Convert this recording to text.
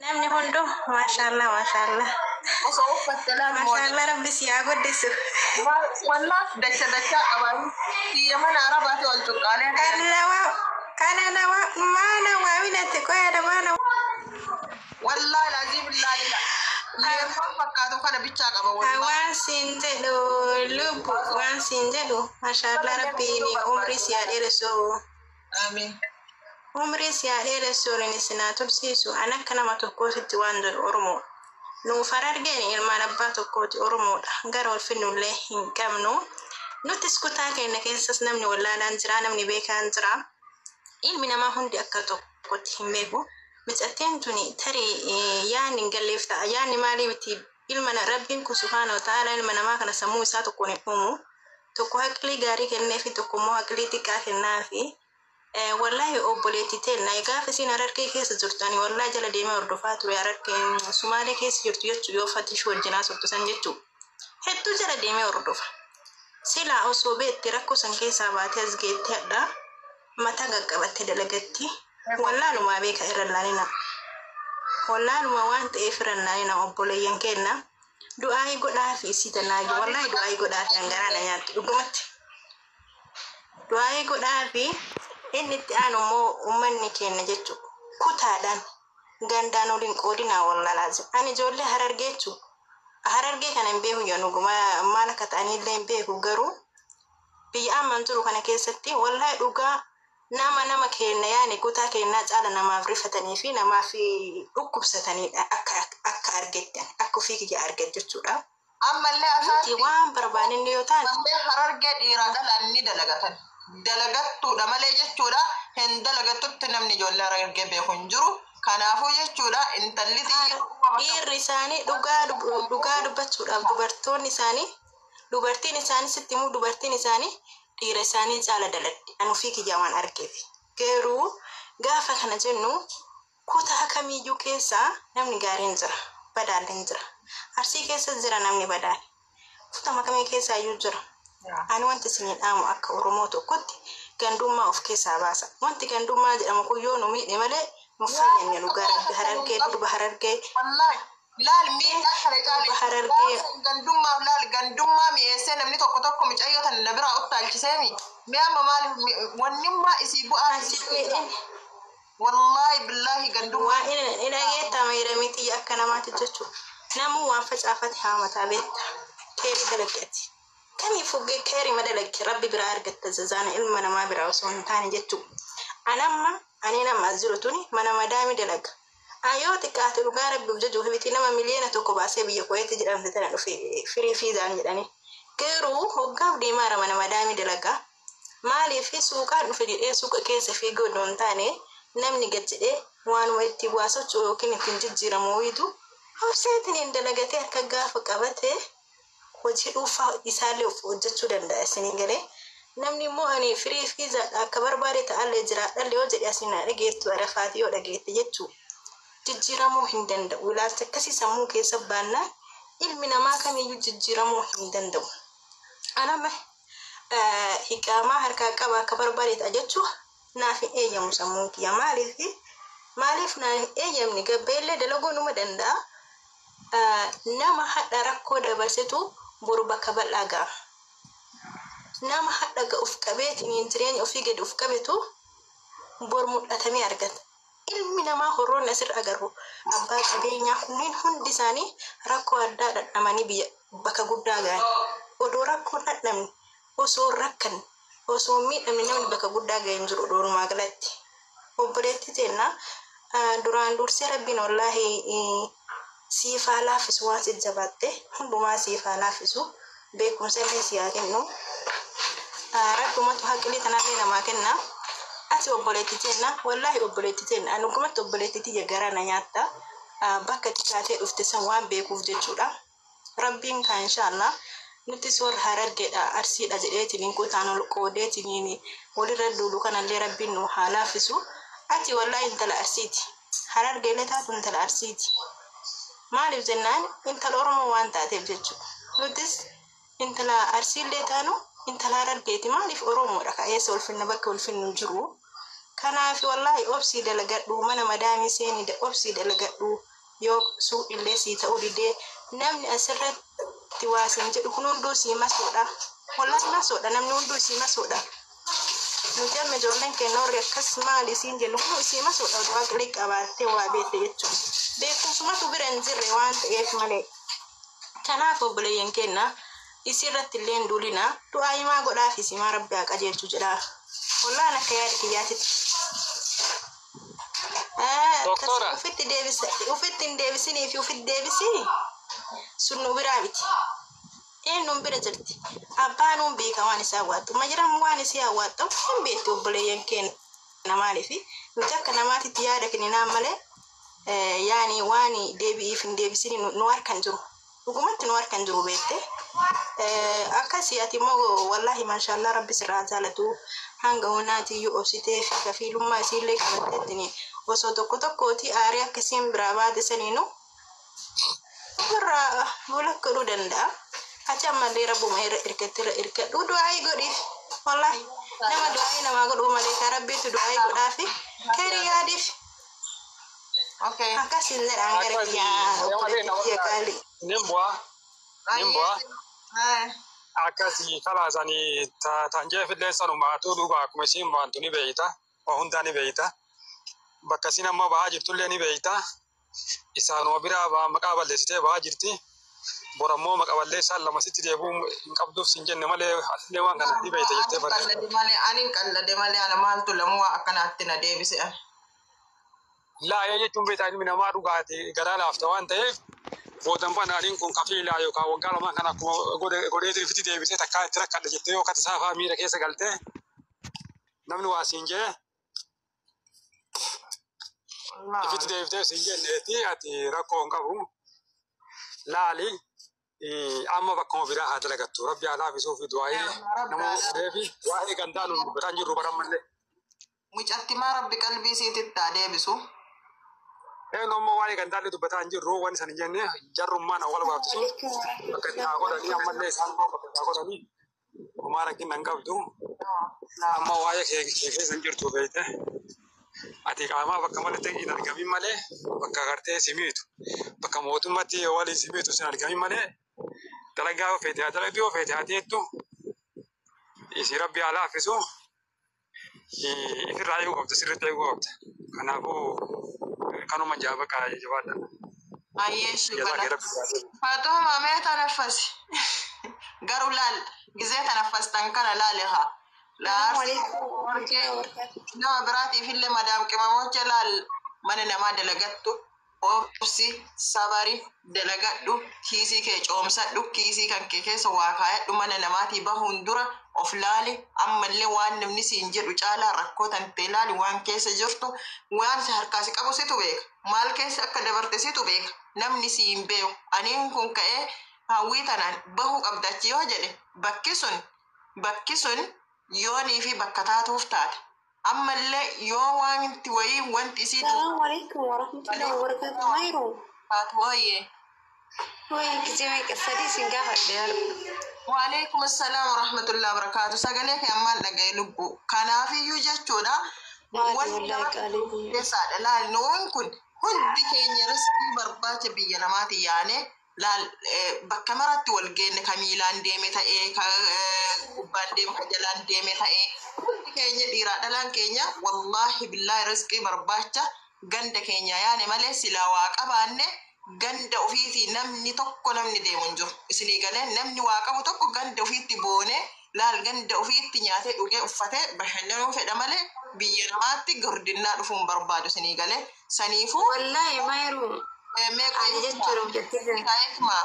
Namni hunduu maashaallah maashaallah. Osoo uffatte laal moodela. Maashaallah, rabbi si haa guddisu. Wallaaf dacha dachaa qabaa. Kiyya mana arabaati ol cuqqaalee. Ana nawa maana waaminatti qoyaadha maana. Wallaahi laazii billaahi leemmoon fakkaatu kana bichaa qaba wallaahi. Waan siin jedhu lubbu, waan siin jedhu, maashaallah, rabbiin umrii si haa dheeressu. Amiin. Umrii si haa dheeressu, waliin isin haa tursiisu. An akka nama tokkootitti waan jedhu, Oromoo. Nuuf Harargeen ilmaan abbaa tokkooti, Oromoodha. Gara wal finnullee hin qabnu. Nutis kutaa keenya keessas namni wallaalaan jira, namni beekaan jira. Ilmi namaa hundi akka tokkotti hin beeku. Micattiin tuni tarii yaanni hin galleef ta'a. Yaanni maalii miti, ilma rabbiin kun subhaana wa ta'ala ilma namaa kana sammuu isaa tokkoon hin uumu. Tokko haqlii gaarii kenneefi, tokko immoo haqlii xiqqaa kennaafi. Wallaahi obboleettii teenna, gaafa isiin Harargee keessa jirtu ani wallaahi jala deemee hordofaa ture. Harargee Sumaalee keessa jirtu jechuu, yoo fatishuu wajjin haasoftu san jechuu, hedduu jala deemee hordofa. Silaa osoo beekte rakkoo san keessaa baatee as geettee hadhaa mataa qaqqabattee dalagatti. Wallaalumaa beeka irra laalina. Wallaaluma waan ta'eef irra laalina, obboleeyyan kenna. Du'aayii godhaafi isii tanaayyuu, wallaahi du'aayii godhaafi, hangaraa na nyaatti dhugumatti. Du'aayii godhaafi. Inni itti aanu immoo uummanni keenya jechuudha. Kutaadhaan gandaan waliin qoodinaa, wallaalaa. Ani ijoollee Harargee jechuudha. Harargee kana hin beeku jedhu, maal akka ta'anillee hin beeku, garuu biyya amman jiru kana keessatti wallaahi dhugaa nama keenya yaani kutaa keenyaa caala namaaf rifatanii fi namaaf dhukkubsatanidha, akka argettan, akka ofii kiyya arget jechuudha. Ammallee Nuti asaanti waan barbaanne yoo ta'an ammallee Harargee dhiiraa dhalaan ni dalagatan. Dalagattuudha malee jechuudha, hin dalagattutti namni ijoollee Harargee beeku hin jiru. Kanaafuu jechuudha, intalli xiyya Dhiirri isaanii dhugaa dubbachuudhaaf, dubartoonni isaanii, dubartiin isaanii, sitti himuu, dubartiin isaanii dhiira isaanii caala dalagdi. Ani ofii kiyya waan argeef. Garuu gaafa kana jennu kutaa kamiyyuu keessaa namni gaariin jira, badaalleen jira. Arsii keessa jira namni badaan. Kutama kamii keessaa iyyuu jira. Ani wanti isinii dhaamu akka Oromoo tokkotti gandummaa of keessaa baasa. Wanti gandummaa jedhamu kun yoo nu miidhe malee nu fayyadne, dhugaa rabbi. Harargee durba Harargee Wallaahi laal miidhaa kana caale durba Harargee gandummaaf laal gandummaa mi'eessee namni tokko tokko micayyoo tana na biraa uttaalchiseemi. Mee amma maaliif wannimmaa isii bu'aa Achi miidhin wallaahi billaahi gandummaa. Waan inni dhageettaa mayiramiti akka namaatti jechuudha. Namuu waan facaafate haamataa beekta. Keerii dalagati. Kamiifuu keerii madalagge rabbi biraa argatta, jazaana ilma namaa biraa osoo hin taane jechuudha. Anamma ani nama as jiru tuni mana madaami dalaga. Ayoo xiqqaate, dhugaa rabbi of jajuuf miti, nama 1 miliyoona baasee biyya Kuweeti jedhamte tana dhufe firii fiizaan jedhani. Garuu hoggaaf deemaara mana madaami dalagaa. Maaliif suuqaan dhufe jedhee suuqa keessa fiiguu osoo hin taane, namni gad jedhee waanuma ittiin waa socho'u yookiin ittiin jijjiiramu wayiitu obseetiin dalagatee harka gaafa qabate hojii dhuunfaa isaallee of hojjechuu danda'a isinii galee. Namni immoo ani firii fiizaadha akka barbaade ta'allee jiraadhallee yoo jedhe, asiin na dhageettu arafaati yoo dhageette jechuu, jijjiiramuu hin danda'u. Ilaalcha akkasii sammuu keessa baannaan ilmi namaa kamiyyuu jijjiiramuu hin danda'u. Anama hiqaamaa harkaa qaba, akka barbaade ta'a jechuu naaf hin eeyyamu sammuun kiyya. Maaliif naaf hin eeyyamne? Gabbeellee dalaguu numa danda'a. Nama hadha rakkoo dabarsitu boru bakka bal'aa ga'a. Nama hadha of qabeetiin jireenya ofii gadi of qabetu bor mul'atamee argata. Ilmi namaa horroonni asirra agarru abbaa qabeenyaa kunneen hundi isaanii rakkoo addaa dhandhamanii biyya bakka guddaa gahan. Odoo rakkoon dhandhamne, osoo rakkanne, osoo miidhamne namni bakka guddaa gahe hin jiru walumaa galatti. Obboleettii teenna, duraan dursee rabbiin wallaahi siif haa laaffisu, waan si jabaatte hundumaa siif haa laaffisu, beekumsa illee si haa kennu. Rabbumatu haqilii tanallee namaa kenna. Ati obboleettii teenna, wallaahi obboleettii teenna, ani dhugumatti obboleettii tiyya garaa na nyaatta. Bakka itti kaatee dhufte san waan beekuuf jechuudha. Rabbiin kaa inshaallah nutis warra Harargeedha Arsiidha jedheetiin kutaan ol qoodeetiin walirra duulu kanallee rabbiin nu haa laaffisu. Ati wallaahi intala Arsiiti. Harargeellee taatu intala Arsiiti. Maaliif jennaan, intala Oromoo waan taateef jechuudha. Nutis intala Arsiillee taanu intala Harargeeti. Maaliif? Oromoodha, ka'eessa ulfinna bakka ulfinnu hin jiru. Kanaaf wallaahi obsii dalagadhu, mana madaamii seenii obsii dalagadhu. Yoo suuqillee sii ta'uu didee namni asirratti waa siin jedhu kun hunduu sii masuudha. Wallahi masuudha, namni hunduu sii masuudha. Nuti amma ijoolleen keenya warri akkas maali siin jennu kun sii masuudha, oduu aqlii qabaattee waa beekte jechuudha. Beekumsumatu bira hin jirre waan ta'eef malee. Kanaaf obboleeyyan keenya, isirratti illee hin duulina, du'aa himaa godhaaf, isimaa rabbi haa qajeelchu jedha. Wallaan akka yaada kiyyaatitti. Doktora. Ufitti deebisa, ufitti hin deebisinii fi ufitti deebisii sun nu biraa miti. Eenyuun bira jirti? Abbaan nuun beeka waan isaa hawwaattu. Majiram waan isii hawwaattu hin beekti obboleeyyan keenya maaliifi nuti akka namaatitti yaada kenninaan malee yaani waan deebi'iif hin deebisin nu harkan jiru. Dhugumatti nu harkan jiru beekte. Akkasii ati immoo wallaahi maashaallah, rabbi sirraa jaalatu, hanga honaatiyyuu obsitee fi kafiilummaa isiillee qabatteettini osoo tokko tokkooti aarii akkasiin biraa baate saniinu ofirraa block godhuu danda'a. Achi ammallee rabbuma irra irkatti irra irkadhu, du'aayii godhiif. Wallaahi nama du'aayii namaa godhuu malee kan rabbiitu du'aayii godhaafi keerii yaadiif. Okay. Akkasiin jedhaan gara kiyyaa, obboleettii kiyya qaalii. Nin bu'aa. Nin bu'aa. Akkasii kalaasanii tanjeefillee sanumaatu dhugaa akkuma isiin baantu ni beeyta. Waa hundaa ni beeyta. Bakka isiin amma ba'aa jirtullee ni beeyta. Isaanuma biraa maqaa balleessitee ba'aa jirti. Borammoo maqa balleessaan lama sitti deebi'uu hin qabduuf sin jenne malee asillee waan kana ni beeyta jettee barreessa. Qallade malee, ani hin qallade malee, ana maaltu lamuu waa akkanaatti na deebise. Laayee jechuun beektaa, ilmi namaa dhugaati garaa laafta waan ta'eef boodan banaaniin kun kafiilaa yookaan waggaa lamaan kana akkuma godheetu ifitti deebisee takkaa itti rakkadhe jettee yoo akkati saafaa miira keessa galtee namni waa siin jee ifitti deebitee siin jenneeti ati rakkoo hin qabu. Laali, amma bakkuma biraa haa dalagattu. Rabbi haa laafisuu fi du'aayee nama fi waa'ee gandaa nu dubbataa hin jirru barammallee. Mucattimaa rabbi qalbii isiititti haa deebisu. Een ammoo waa'ee gandaallee dubbataa hin jirru, waan isaan hin jenne jarrummaan awwaala baaftu sun bakka itti haa godhanii, ammallee isaan immoo bakka itti haa godhanii, homaa rakkina hin qabdu. Amma waa'ee kee keessa hin jirtu beekte. Ati qaamaa bakka malee hin argamin malee, bakka gartee si miitu, bakka mootummaatti waliin si miitu sin argamin malee, dalagaa yoo feete haa dalagdu, yoo feete haa teettu, isii rabbi haa laaffisu, ifirraa eeguu qabda, sirriitti eeguu qabda. Kanaafuu kanuma jaaba jabaadha. Ayyee. Jazaa kee rabbi haa deebisu. Fatuma, mee tanaffasi. Garuu laal, gizee tanaffastan kana laale haa. Nama biraatiif illee madaam qimamocha laal, mana namaa dalagattu obsi, sabari, dalagadhu, kiisii kee coomsadhu, kiisii kan kee keessa waa kaayadhu. Mana namaatii bahuun dura of laali. Ammallee waan namni siin jedhu caalaa rakkoo tantee laali, waan keessa jirtu, waan si harkaa si qabu situ beeka, maal keessa akka dabarte situ beeka, namni siin beeku. Aniin kun ka'ee hawwii tanaan bahuu qabda achi yoo jedhe, bakki sun yoonii fi bakka taatuuf taate ammallee yoo wanti wayii wanti isii السلام عليكم ورحمة الله وبركاته. مايرو. taatu wayye. وين ጊዜ sadii sin gaafadhe. Waalaikum assalam warahmatullahi wabarakatuh. Sagalee kee ammaan dhagaye lubbu. Kanaafiyyuu jechuudha. Maali Wanti wallahi nama qaalii. keessaadha. Laal, nuun kun hundi keenya riskii barbaacha biyya namaati yaane, laal, bakka maratti wal geenne, ka miilaan deeme ta'ee, ka gubbaan deeme, ka jalaan deeme ta'ee, hundi keenya dhiiraa dhalaan keenya wallaahi billaahi riskii barbaacha ganda keenya yaane malee silaa waa qabaanne ganda ofiitii namni tokko namni deemu hin jiru. Isinii galee, namni waa qabu tokko ganda ofiitti boonee, laal, ganda ofiitti nyaatee dhugee uffatee bashannanuu fedha malee biyya namaatti gordinnaa dhufuu hin barbaadu, isinii galee. Saniifuu Wallahi Mayru meeqa ani jechuudha jettee hikmaa.